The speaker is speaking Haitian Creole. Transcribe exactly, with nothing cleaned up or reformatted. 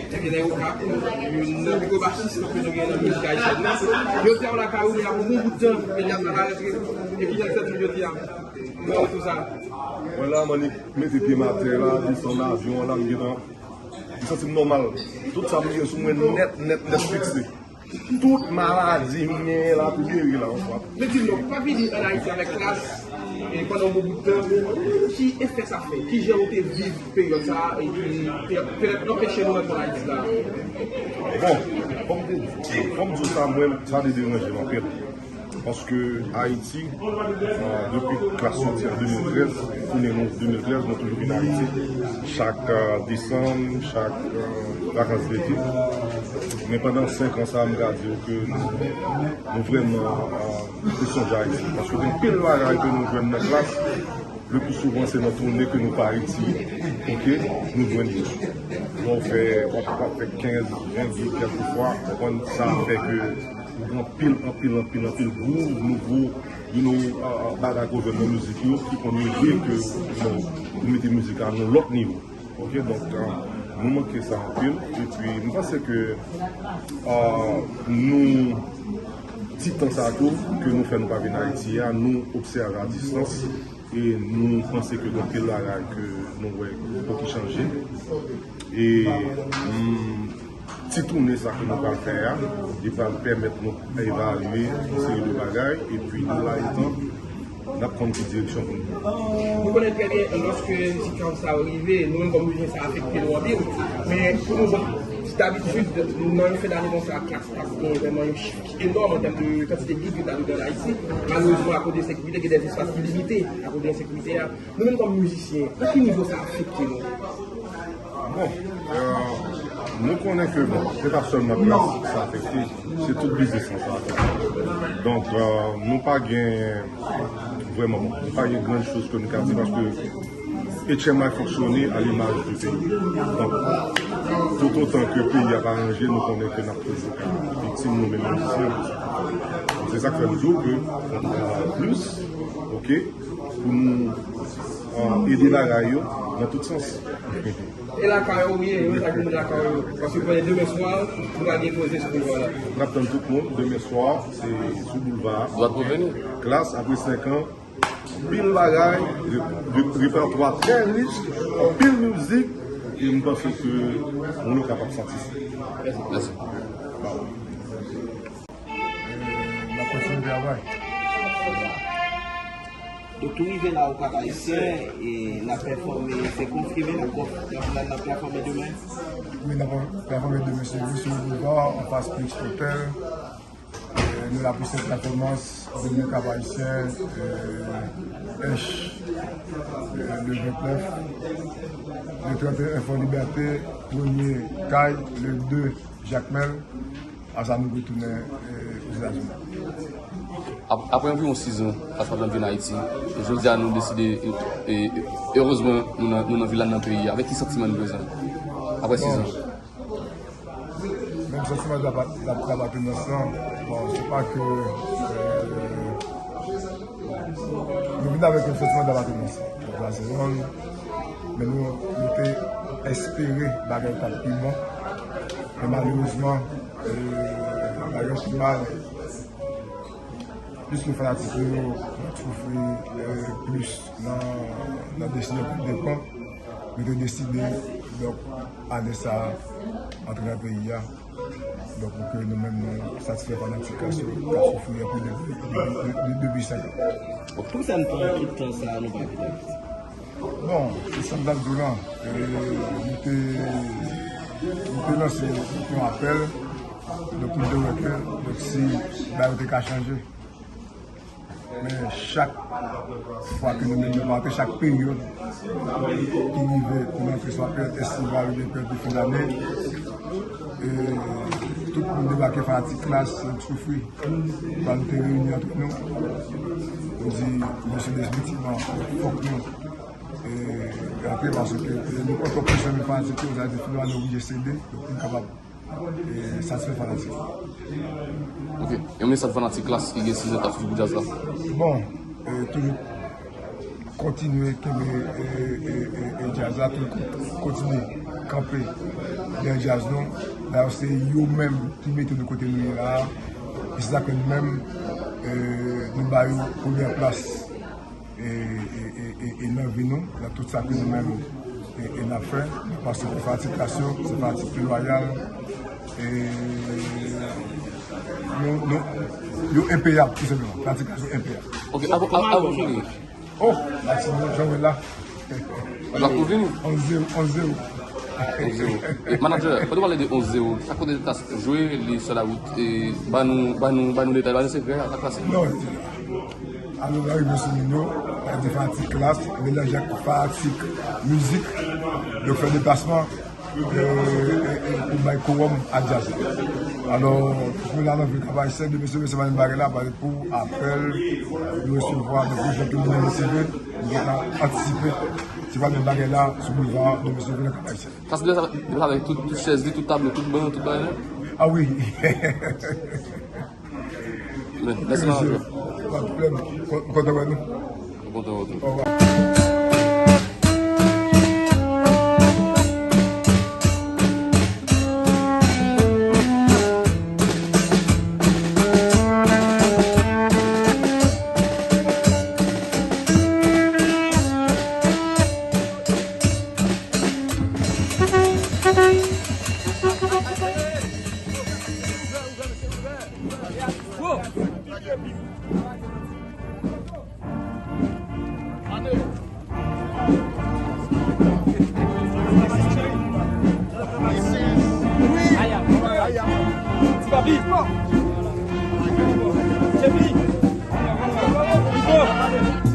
Ebyen, nan Okap, youn nan pi gwo basis ke nou gen nan mizik ayisyèn nan. Yo te lakay ou, men ap yon bon bout tan ke n ap travay, epi nan sèt jou jodi a. Mwen wè tou sa. Mwen la, m annik mete pye m atè la, desann avyon an la, m gentan, m santi m nòmal. Tout sa m gen sou mwen nèt, nèt, nèt fikse. Tout maladi m genyen la pou geri la, m ap frape. Men di m non, ou pa vini ann Ayiti avèk Klass, e pandan yon bon bout tan, ki efè sa fè? Ki jan ou te viv peryòd sa a, e ki pe-, petèt anpeche nou rantre ann Ayiti la? Bon, kòm te di, kòm di w sa, mwen, sa te deranje m anpil. Paske Ayiti, euh, depi Klass soti an de mil trèz, tounen nou de mil trèz, nou toujou vin Ayiti. Chak, euh, desanm, chak, euh, vakans dete. Men pandan senk an sa a, m ka di w ke nou, nou vrèman, euh, te sonje Ayiti. Paske gen anpil bagay ke nou jwenn nan Klass, le pli souvan se nan tounen ke nou pa retiye. Oke? Nou jwenn li. Lè w fè, w ap, w ap fè kenz, ven jou kèlkefwa, w konprann, sa fè ke ou gen anpil, anpil, anpil, anpil gwouv nouvo, you know, ah, ah, bagay ke w jwenn nan mizik yo ki konn ede ke, you know, ou mete mizik la nan yon lòt nivo. Oke, donk, ah, nou manke sa anpil. Epi, m panse ke, ah, nou, ti tan sa a tou, ke nou fè nou pa vin Ayiti a, nou obsève a distans. E nou panse ke gen anpil bagay ke nou wè ki fò ki chanje. E, mm, ti tounen sa ke nou pral fè a, li pral pèmèt nou evalye yon seri de bagay, epi nan layotan, n ap konn ki direksyon pou nou. Nou konnen trè byen, lòske sitiyasyon sa yo rive, nou menm kòm mizisyen, sa afekte nou anpil. Men pou nou, bon, dabitid, nan yon fen dane konsa, Klass ap gen vrèman yon chif ki enòm an tèm de kantite gig yo ta dwe gen ann Ayiti. Malerezman, akoz de ensekirite, gen de espas ki limite akoz de ensekirite a. Nou menm kòm mizisyen, nan ki nivo sa afekte nou? Bon, euh, nou konnen ke, bon, se pa sèlman Klass sa afekte, se tout biznis lan sa afekte. Donk, euh, nou pa gen, vrèman, bon, nou pa gen gran choz ke nou ka di paske H M I fonksyone a limaj de peyi. Donk, toutotan ke peyi a pa ranje, nou konnen ke n ap toujou ka viktim nou menm mizisyen. Se sa k fè m di w ke fò n travay plis, oke, pou nou, ah, ede bagay yo nan tout sans. E lakay ou ye, yo sa ki moun lakay ou. Paske konnen demen swa, nou va gen koze sou boulva la. N ap tann tout moun, demen swa, se sou boulva a. Dwa pou vini. Klass, apre senk an, anpil bagay, re-, re-, repètwa trè rich, anpil mizik, e m panse ke moun yo kapab santi sa. Mèsi. Mèsi. N ap kontinye travay. Donk, nou rive la Okap Ayisyen, e n ap pèfòme, se konfime, n ap konf-, n ap, n ap pèfòme demen? Wi, n ap pèfòme demen, se wi, sou boulva, anfas Prince Hotel. Euh, nou la pou sèt pèfòmans, demen Okap Ayisyen, euh, H, euh, le vennèf, le trannteyen Fò Libète, premye Kay, le de Jakmèl, apre sa nou retounen, euh, Ozetazini. Ap-, apre anviwon sis an, Klass pa t vin Ayiti, e jodi a nou deside, e, e, e, erezman, nou nan, nou nan vil la, nan peyi a. Avèk ki santiman nou prezan? Apre sis an. Menm santiman dapa-, dap-, dapatenans lan, bon, se pa ke, euh, nou vin avèk yon santiman dapatenans pou Klass Zone, men nou, nou te espere bagay t ap pi bon. Men malerezman, euh, bagay pi mal. Plis nou fanatik nou, nou soufri, euh, plis nan, nan desizyon ki depan. Nou te deside, donk, ane sa a, antre nan peyi a. Donk, pou ke nou menm nou satisfè fanatik k ap sou-, k ap soufri anpil depi, depi, depi, depi senk an. Bon, kòman sa n pran tout tan sa a nou pa vin Ayiti? Bon, se sa m t ap di w lan. E, nou te, nou te lanse yon apèl, donk, nou te wè ke, donk, si bagay yo te ka chanje. Men chak fwa ke nou menm nou pa antre, chak peryòd ki rive pou nou antre, swa peryòd estival oubyen peryòd de fen dane, e, tout moun debake, fanatik Klass, soufri. Lè nou te reyini antre nou, nou di, mesye, definitivman, fòk nou, e, antre, paske, e, nou konn twòp presyon nan fanatik yo, sa vle di, finalman, nou oblije sede, donk, pou nou kapab e, satisfè fanatik. Ok. Yon mesaj fanatik Klass ki gen sis an k ap soufri pou djaz la? Bon, e, toujou, Kontinye kenbe e, e, e, e djaz la, tout kontinye kanpe dèyè djaz nou. Dayè se yo menm ki mete nou kote nou ye la a. E se sa ke nou menm, e, nou ba yo premyè plas e, e, e, e, e nan vi nou, nan tout sa ke nou menm e, e n ap fè. Nou pase pou fabrikasyon, se fatik ki lwayal. E, nou, nou, yo enpeyab, tou senpleman. Fabrikasyon enpeyab. Ok, avan, avan, avan fini. Oh, Maximo, jan w wè la. L ap pou vini? Onz zewo, onz zewo. Onz zewo. E, manager, pandan w pale de onz zewo, sa kote Task jwe, li sou la wout, e, ban nou, ban nou, ban nou detay, ban nou sekrè, sa k pase? Non, alò, la rive sou moun yo, la di fatik klas, melanje ak fatik mizik, yo fè deplasman. E, e, e, pou bay kowòm a djaz la. Alò, tout moun la nan vil Kap Ayisyen, demen se, se pa menm bagay la, pale pou apèl, nou resevwa, nou pou jan ke nou menm resevè, nou gentan antisipe. Se pa menm bagay la, sou boulva, demen se, nan Kap Ayisyen. Sa se deja, deja avèk tout, tout chèz li, tout tablo, tout ban, tout bagay la? Ah wi. Men, mèsi, manager. Pa de pwoblèm. Kon-, kontan wè nou. Kontan wè tou. Au revoir. Ti papi. Chepi. Rico.